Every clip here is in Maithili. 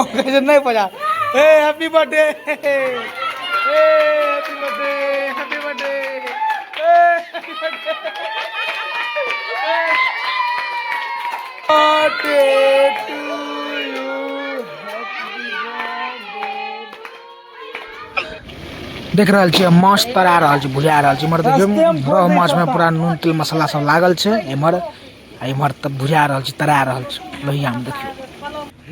कहै छै नहि बजा। ए happy birthday, A happy birthday, happy birthday, A happy birthday to you, happy birthday. देख रहल छियै माछ तरा रहल छै, भुजा रहल छै। इम्हर देखियौ रोहु माछ में पूरा नून तेल मसाला सब लागल छै इम्हर, आ इम्हर तब भुजा रहल छै, तरा रहल छै लोहिया में। देखियौ।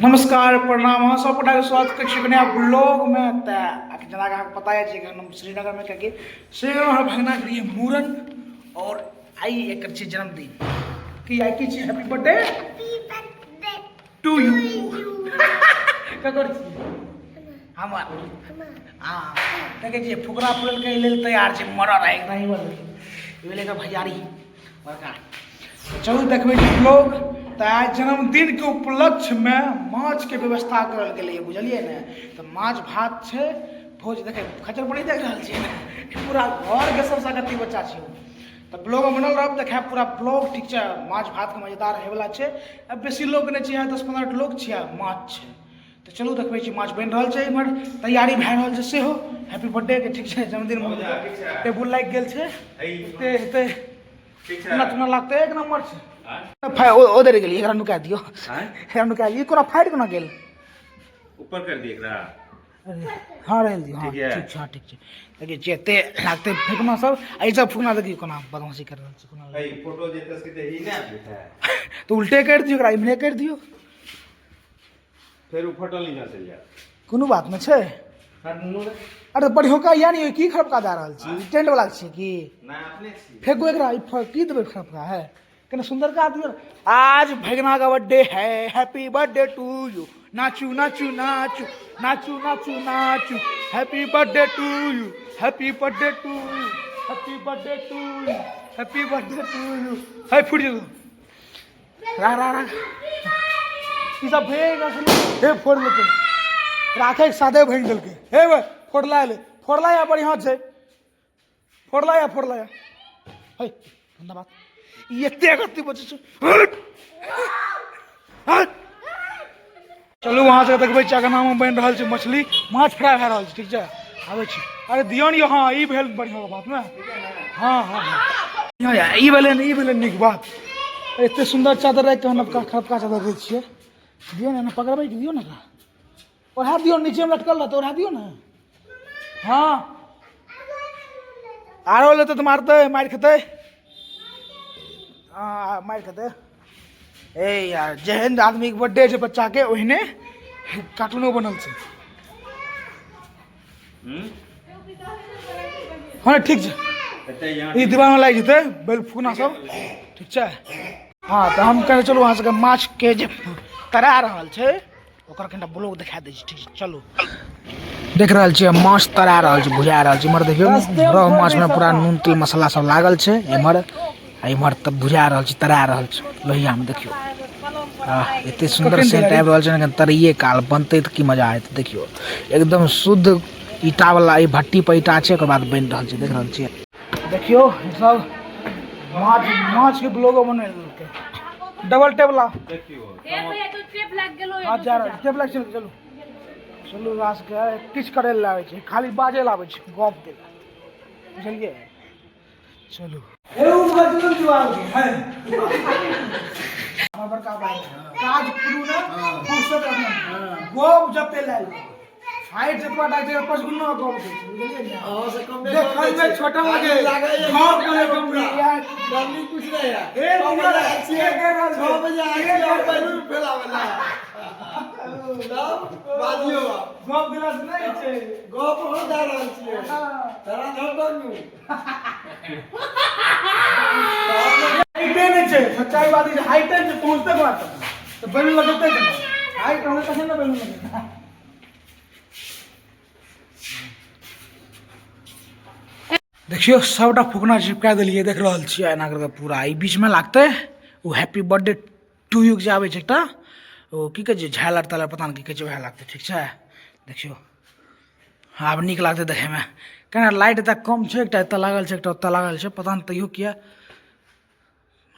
नमस्कार, प्रणाम, अहाँ सब गोटाके स्वागत करै छी नया ब्लॉग में। तऽ जेना अहाँके पता अछि कि हम श्रीनगर में, कियाकि श्रीनगर में भगना के लिए मूड़न और आइ एकर छै जन्मदिन। की आइ की छै? Happy birthday to you. ककर छी? हमर। हाँ, देखै छियै फुकरा फुलल के लेल तैयार छै, मरल है एकदम। ही बन भेलै एकर भैयारी बड़का। चलू देखबै छी ब्लॉग। तऽ आइ जन्मदिनके उपलक्ष्यमे माछके व्यवस्था करल गेलैए, बुझलियै ने? तऽ माछ भात छै, भोज। देखै खच्चर पर नहि देख रहल छियै ने, पूरा घरके सबसँ अगत्ती बच्चा छै। तऽ ब्लॉग बनल रहब, देखायब पूरा ब्लॉग, ठीक छै? माछ भातके मजेदार होयवला छै। आ बेसी लोक नहि छै, 10-15 लोक छै आ माछ छै। तऽ चलू देखबै छी, माछ बनि रहल छै, इम्हर तैयारी भए रहल छै सेहो हैप्पी बर्थडे के, ठीक छै? जन्मदिन टेबुल लागि गेल छै, एते एते चूना चूना लागतै, एक नंबर छै। ओ देर गेली, एकरा नुका दियौ, एकरा नुका दियौ। कोना फाटि कोना गेल? ऊपर कर दिए एकरा। हाँ, रह दियौ। हाँ, ठीक छै। हाँ, ठीक छै। देखियौ छियै एते लागतै फुकना सब। एहि सब फुकना देखियौ कोना बदमाशी कर रहल छै, कोना। फोटो जे तस्वीर ई ना तऽ उल्टे करि दियौ एकरा, इम्हरे करि दियौ। फेर उ फटल नहीं चल जाए। कोनो बात नहि छै। अरे बढ़ियोका या नहीं, की खरपका जा रहल छी? टेंट वाला छी की? ना, अपने छी। फेंकू एकरा। ई की देबै खरपका है, कने सुंदर का दियौ। आज भगना का बर्थडे है, हैप्पी बर्थडे टू यू। नाचू नाचू नाचू नाचू नाचू नाचू, happy birthday to you, happy birthday to you, happy birthday to you, happy birthday to you. है फुट जेतौ। राख राख राख, ई सब भेल हे, फोड़ लेलकै, राखै के साथे भागि देलकै। हे वे फोड़ला एलै, फोड़ला या बढ़िआँ छै, फोड़ला या, फोड़ला या। हे धन्यवाद। ई एते अगत्ती बचै छै। हट। चलू वहाँ से देखबै छी, अगनामे बनि रहल छै मछली, माछ फ्राई भए रहल छै, ठीक छै? आबै छी। अरे दियौ ने। हँ, ई भेल बढ़िआँ बात ने। हँ हँ हँ, ई भेलै ने, ई भेलै नीक बात। एते सुन्दर चादर राखि कऽ नबका खरबका चादर दै छियै। दियौ ने, पकड़बै दियौ ने, एकरा ओढ़ा दियौ, नीचेमे लटकल रहतै, ओढ़ा दियौ ने। हँ, आरो लेतै तऽ मारतै, मारि खेतै। हँ, मारि खेतै। ए यार, जेहन आदमीके बर्थडे छै बच्चाके, ओहने कार्टूनो बनल छै। हँ, ठीक छै। ई दीवारमे लागि जेतै बेल फूना सब, ठीक छै? हँ, तऽ हम कहै चलू अहाँ सबके माछके जे तरा रहल छै ओकर कनिटा ब्लॉग देखा दै छी, ठीक छै? चलू देख रहल छियै माछ तरा रहल छै, भुजा रहल छै। इम्हर देखियौ रोहु माछमे पूरा नून तेल मसाला सब लागल छै इम्हर, आ इम्हर तब भुजा रहल छै, तरा रहल छै लोहियामे। देखियौ, आह, एते सुन्दर सेंट आबि रहल छै ने। तरैये काल बनतै तऽ की मजा आयत। देखियौ, एकदम शुद्ध ईटा वाला ई भट्टी पर ईटा छै, ओकर बाद बनि रहल छै, देख रहल छियै। देखियौ, सब माछ माछ के ब्लॉगो बना देलकै डबल टेबला। देखियो। हाँ, जा रहल टेबला। चलू चलू चलू। रास के किछु करै लए आबै छै, खाली बाजै लए आबै छै, गप दै लए, बुझलियै? चलू। हमर बड़का भाई काज शुरू ने फुर्सत रखना, गप जते लए ले, हाइट जतबा टा छै 5 गुना गप दै छै, बुझलियै ने? देखै मे छोटा लगे, गप करे गंभीर यार। गर्मी कुछ नहीं है। ए छह के रहल छै? 6 बजे आके और बैलून फैलावेला तब बाजियो। गप दिला से नहि छै। गप हो जा रहल छियै, तोरा धर। हाइटे नहि छै, सच्चाई बात ई छै, हाइटे नहि छै, पहुँचते कोना तक तऽ बैलून लगेतै केना? हाइट रहतै तखन ने बैलून लगेतै। देखियौ, सबटा फुकना चिपका देलियै, देख रहल छियै, एना करि कऽ पूरा ई बीचमे लागतै। ओ हैप्पी बर्थडे टू यू जे आबै छै एकटा, ओ की कहै छै, झालर तालर, पता नहि की कहै छै, वएह लागतै, ठीक छै? देखियौ, आब नीक लागतै देखैमे। केना लाइट एतऽ कम छै, एकटा एतऽ लागल छै, एकटा ओतऽ लागल छै, पता नहि तैयो किया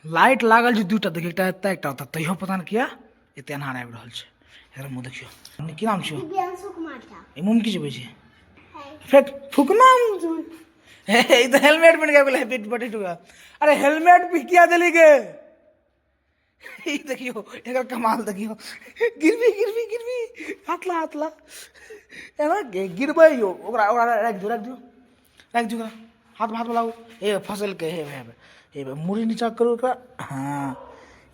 लाइट लागल छै दूटा। देखियौ, एकटा एतऽ, एकटा ओतऽ, तैयो पता नहि किया एते अन्हार आबि रहल छै। एकरा मुँह देखियौ। की नाम छियौ? दिव्यांशु कुमार झा। ई मुँहमे की चुबै छै? फेक फुकना मुँह चुबै। हे ई तऽ हेलमेट बनि गेल हैप्पी बर्थडे टू। अरे हेलमेट भी किया देली गे? ई देखियौ एकर कमाल देखियौ। गिरबी गिरबी गिरबी, हाथ ला हाथ ला, एना गिरबै यौ। ओकरा ओकरा राखि दियौ, राखि दियौ, राखि दियौ ओकरा। हाथ हाथ लाउ। हे फसलकै। हे हे हे, मुड़ी नीचा करू ओकरा। हँ,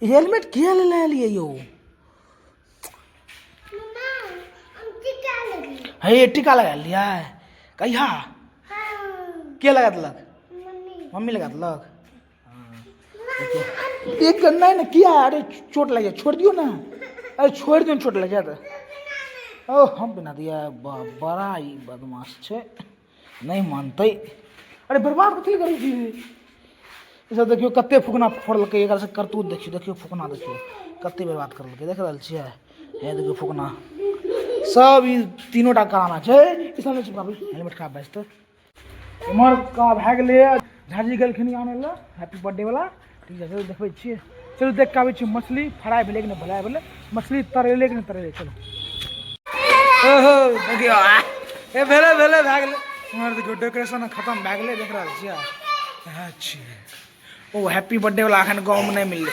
ई हेलमेट किया लेले एलियै यौ? मम्मा, हम टीका लगली। हे टीका लगा लियै कहिया? हाँ। के लगा देलक? मम्मी। मम्मी लगा देलक। एक नहि ने किया? अरे चोट लागि जायत, छोड़ि दियौ ने। अरे छोड़ि दियौ ने, चोट लागि जायत। ओ हम बिना दिया। बड़ा ई बदमाश छै, नहि मानतै। अरे बर्बाद कथी लए करै छी ई सब? देखियौ कते फुकना फोड़लकै एकरा से करतूत। देखियौ, देखियौ फुकना, देखियौ कते बर्बाद करलकै। देख रहल छियै? हे देखियौ फुकना सब। ई तीनो टा कराना छै। ई सब नहि चिपकाबी, हेलमेट खराब भए जेतै। एम्हर का भए गेलै, झाजी गेलखिन आनै लए हैप्पी बर्थडे वाला। ठीक छै, चलू देखबै छियै। चलू देख कऽ आबै छियै, मछली फ्राइ भेलै कि नहि भलाइ भेलै, मछली तरेलै कि नहि तरेलै। चलू। ओहो देखियौ, ए भेलै भेलै, भए गेलै। एम्हर देखियौ डेकोरेशन खतम भए गेलै, देख रहल छियै? अच्छा, ओ हैप्पी बर्थडे वाला एखन गाँवमे नहि मिललै,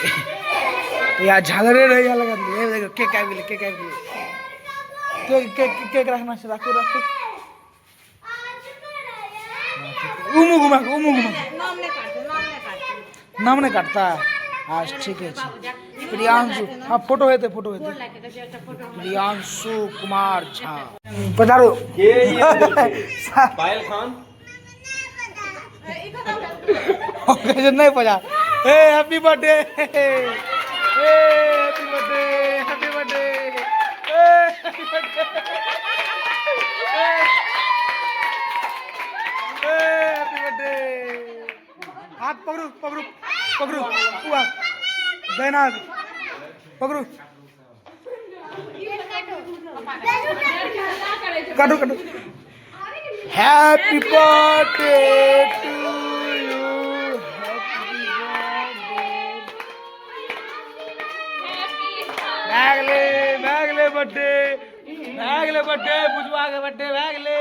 या झालरे रहैया लगल। देखियौ केक आबि गेलै, केक आबि गेलै। केक केक केक रखना छै, राखू राखू। उमु घुमा, उमु घुमा। नाम नहि काटता। हाँ ठीके छै। प्रियांशु, हाँ फोटो हेतै, फोटो हेतै। प्रियांशु कुमार झा, पधारो। के ई पायल खान। नहि पजा। हे हैप्पी बर्थडे, हे happy birthday, happy birthday, happy birthday, happy birthday. हाथ पकड़ू, पकड़ू, पकड़ू। पुआ दाहिना हाथ पकड़ू। काटू काटू। Happy birthday to you, happy birthday. भए गेलै, भए गेलै बर्थडे, भए गेलै बर्थडे। बुझवा के बर्थडे भए गेलै।